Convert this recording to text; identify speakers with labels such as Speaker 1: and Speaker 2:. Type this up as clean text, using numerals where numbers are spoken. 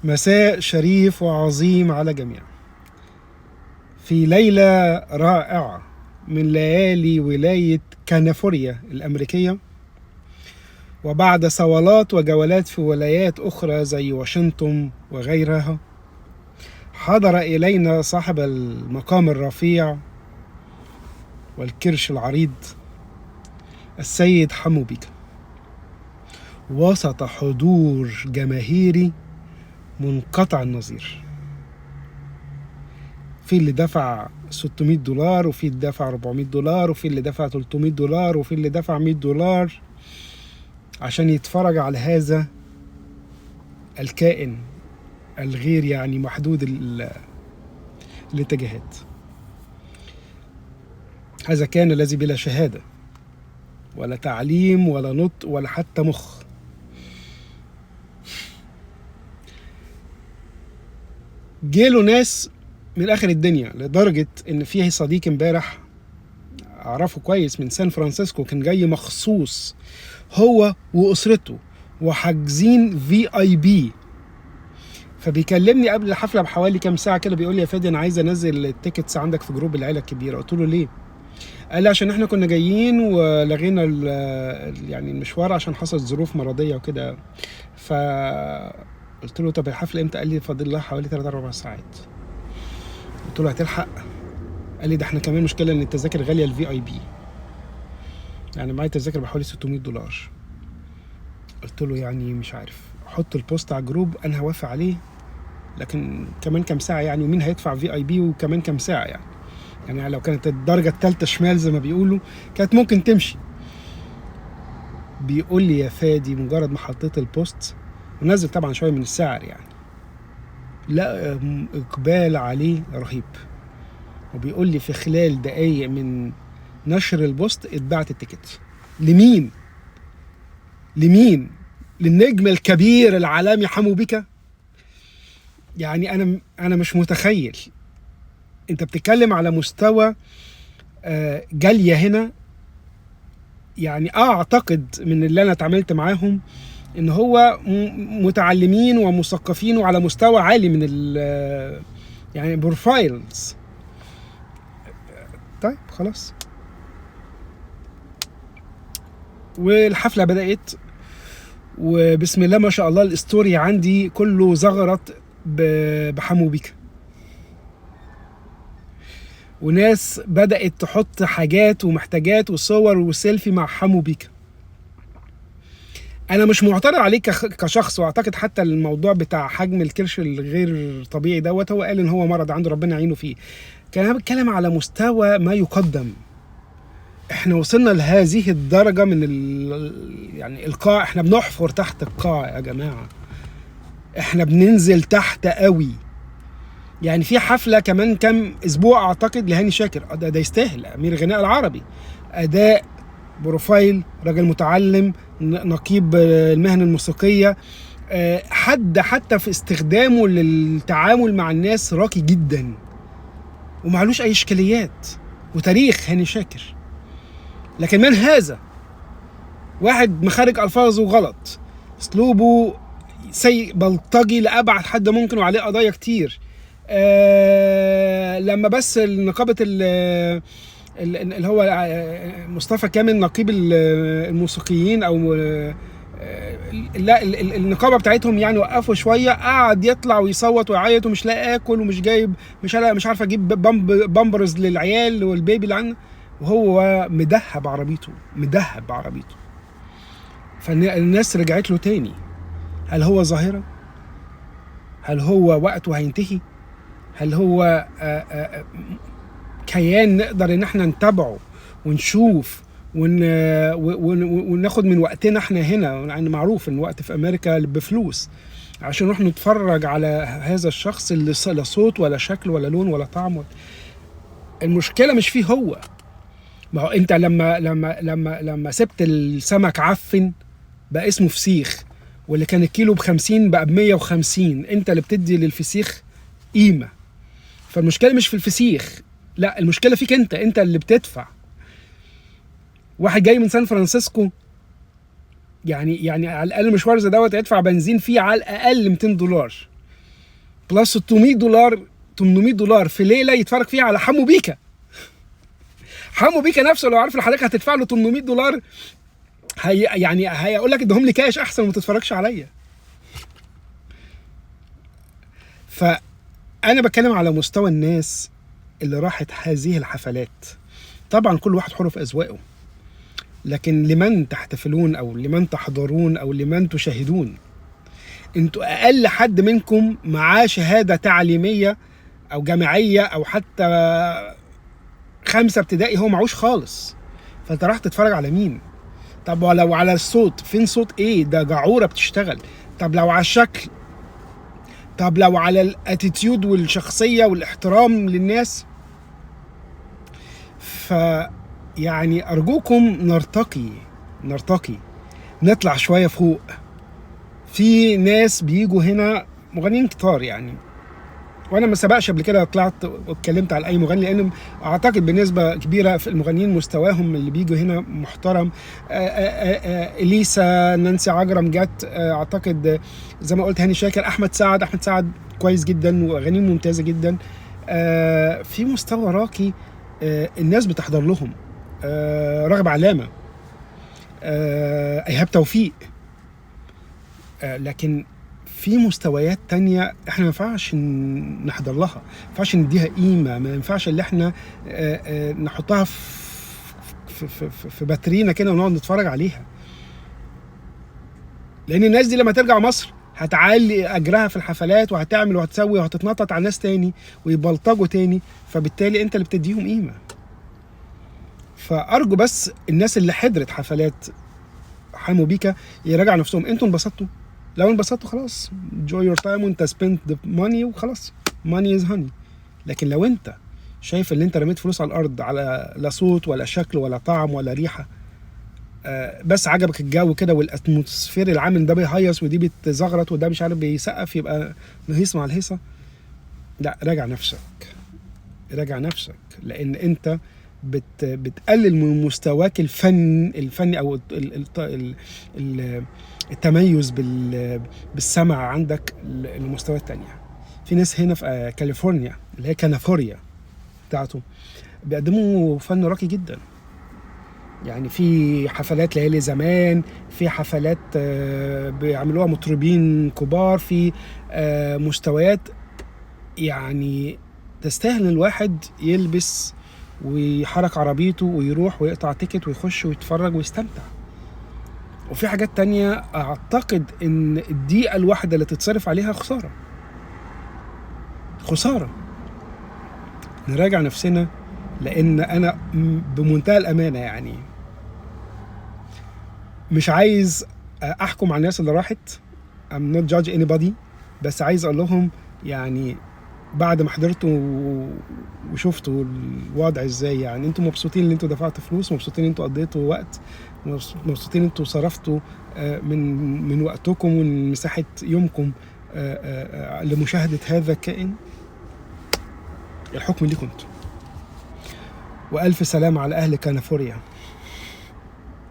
Speaker 1: مساء شريف وعظيم على جميع. في ليلة رائعة من ليالي ولاية كاليفورنيا الأمريكية، وبعد صولات وجولات في ولايات أخرى زي واشنطن وغيرها، حضر إلينا صاحب المقام الرفيع والكرش العريض السيد حمو بيكا، وسط حضور جماهيري منقطع النظير. في اللي دفع $600، وفي اللي دفع $400، وفي اللي دفع $300، وفي اللي دفع $100 عشان يتفرج على هذا الكائن الغير يعني محدود الاتجاهات. هذا كان الذي بلا شهادة ولا تعليم ولا نطق ولا حتى مخ. جيله ناس من آخر الدنيا، لدرجة إن فيه صديق امبارح أعرفه كويس من سان فرانسيسكو كان جاي مخصوص هو وأسرته وحاجزين VIP، فبيكلمني قبل الحفلة بحوالي كام ساعة كده، بيقول لي يا فادي أنا عايز أنزل ال tickets عندك في group العيلة الكبيرة. قلت له ليه؟ قال لي عشان احنا كنا جايين ولغينا يعني المشوار عشان حصلت ظروف مرضية وكده. فقلت له طب الحفلة امتى؟ قال لي فاضل لها حوالي 3-4 ساعات. قلت له هتلحق؟ قال لي ده احنا كمان مشكلة ان التذاكر غالية، ال VIP، يعني معايا تذاكر بحوالي $600. قلت له يعني مش عارف، حط ال post على ال group انا هوافق عليه، لكن كمان كام ساعة يعني، ومين هيدفع VIP وكمان كام ساعة يعني لو كانت الدرجة الثالثة شمال زي ما بيقولوا كانت ممكن تمشي. بيقول لي يا فادي مجرد ما حطيت ال post ونزل طبعا شوية من السعر يعني، لا اقبال عليه رهيب. وبيقول لي في خلال دقايق من نشر ال post اتباعت ال ticket. لمين؟ لمين؟ للنجم الكبير العالمي حمو بيكا. يعني انا مش متخيل. انت بتتكلم على مستوى جالية هنا، يعني اعتقد من اللي انا اتعاملت معاهم ان هو متعلمين ومثقفين وعلى مستوى عالي من يعني profiles. طيب خلاص، والحفلة بدأت، وبسم الله ما شاء الله ال story عندي كله زغرت بحمو بيكا، وناس بدأت تحط حاجات ومحتاجات وصور وسيلفي مع حمو بيكا. أنا مش معترض عليه كشخص، وأعتقد حتى الموضوع بتاع حجم الكرش الغير طبيعي دوت هو قال إن هو مرض عنده ربنا يعينه فيه. كان أنا بتكلم على مستوى ما يقدم. إحنا وصلنا لهذه الدرجة من يعني القاع، إحنا بنحفر تحت القاع يا جماعة، إحنا بننزل تحت قوي. يعني في حفلة كمان كام أسبوع أعتقد لهاني شاكر، ده يستاهل، أمير الغناء العربي، أداء، profile، راجل متعلم، نقيب المهنة الموسيقية، حد حتى في استخدامه للتعامل مع الناس راقي جدا ومعلوش أي إشكاليات، وتاريخ هاني شاكر. لكن من هذا؟ واحد مخارج ألفاظه غلط، أسلوبه سيء، بلطجي لأبعد حد ممكن، وعليه قضايا كتير. لما بس نقابة اللي هو مصطفى كامل نقيب الموسيقيين أو لا النقابة بتاعتهم يعني وقفوا شوية، قعد يطلع ويصوت ويعيط ومش لاقي آكل ومش جايب، مش عارف أجيب بامبرز للعيال والبيبي اللي عنده، وهو مدهب عربيته، مدهب عربيته. فالناس رجعت له تاني. هل هو ظاهرة؟ هل هو وقته هينتهي؟ هل هو كيان نقدر ان احنا نتابعه ونشوف وناخد من وقتنا احنا هنا؟ يعني معروف ان وقت في امريكا بفلوس، عشان نروح نتفرج على هذا الشخص اللي لا صوت ولا شكل ولا لون ولا طعم. المشكلة مش فيه هو. ما هو انت لما لما لما لما سبت السمك عفن بقى اسمه فسيخ، واللي كان الكيلو ب50 بقى ب150. انت اللي بتدي للفسيخ قيمة. فالمشكلة مش في الفسيخ، لا المشكلة فيك انت، انت اللي بتدفع. واحد جاي من سان فرانسيسكو يعني على الاقل مشوار زي دوت يدفع بنزين فيه على الاقل $200. plus $600، $800 في ليلة يتفرج فيها على حمو بيكا. حمو بيكا نفسه لو عارف حضرتك هتدفع له $800 هي يعني هيقول لك ادهم لي كاش احسن وما تتفرجش عليا. فانا بتكلم على مستوى الناس اللي راحت هذه الحفلات. طبعا كل واحد حر في اذواقه، لكن لمن تحتفلون او لمن تحضرون او لمن تشاهدون؟ انتوا اقل حد منكم معاه شهادة تعليمية او جامعية او حتى 5 ابتدائي هو معوش خالص، فانت راح تتفرج على مين؟ طب ولو على الصوت، فين صوت ايه ده؟ جعوره بتشتغل. طب لو على الشكل، طب لو على ال attitude والشخصية والاحترام للناس. ف يعني ارجوكم نرتقي، نطلع شوية فوق. في ناس بيجوا هنا مغنيين كتار يعني، وانا ما سبقش قبل كده طلعت واتكلمت على اي مغني، لان اعتقد بنسبة كبيرة في المغنيين مستواهم اللي بيجوا هنا محترم. اليسا، نانسي عجرم جت، اعتقد زي ما قلت هاني شاكر، احمد سعد كويس جدا واغانيه ممتازة جدا. في مستوى راقي الناس بتحضر لهم. راغب علامة، ايهاب توفيق. لكن في مستويات تانية احنا ما ينفعش نحضر لها، ما ينفعش نديها قيمة، ما ينفعش اللي احنا نحطها في في في باترينا كده ونقعد نتفرج عليها. لان الناس دي لما ترجع مصر هتعلي اجرها في الحفلات وهتعمل وهتسوي وهتتنطط على الناس تاني ويبلطجوا تاني، فبالتالي انت اللي بتديهم قيمة. فارجو بس الناس اللي حضرت حفلات حمو بيكا يراجعوا نفسهم. انتوا انبسطتوا؟ لو انبسطتوا خلاص enjoy your time وانت spend the money وخلاص، money is honey. لكن لو انت شايف ان انت رميت فلوس على الارض، على لا صوت ولا شكل ولا طعم ولا ريحه، بس عجبك الجو كده وال atmosphere العام، ده بيهيص ودي بتزغرط وده مش عارف بيسقف، يبقى نهيص مع الهيصه. لا، راجع نفسك، راجع نفسك، لان انت بتقلل من مستواك الفني او التميز بالسمع عندك لمستويات تانية. في ناس هنا في كاليفورنيا اللي هي كانافوريا بتاعته بيقدموا فن راقي جدا، يعني في حفلات ليالي زمان، في حفلات بيعملوها مطربين كبار، في مستويات يعني تستاهل الواحد يلبس ويحرك عربيته ويروح ويقطع ticket ويخش ويتفرج ويستمتع. وفي حاجات تانية اعتقد ان الدقيقة الواحدة اللي تتصرف عليها خسارة، خسارة. نراجع نفسنا، لان انا بمنتهى الامانة يعني مش عايز احكم على الناس اللي راحت، I'm not judge anybody، بس عايز اقول لهم يعني بعد ما حضرتوا وشفتوا الوضع ازاي، يعني انتوا مبسوطين ان انتوا دفعتوا فلوس، مبسوطين ان انتوا قضيتوا وقت، مبسوطين ان انتوا صرفتوا من وقتكم ومن مساحة يومكم لمشاهدة هذا الكائن. الحكم ليكم انتوا. وألف سلام على أهل كاليفورنيا.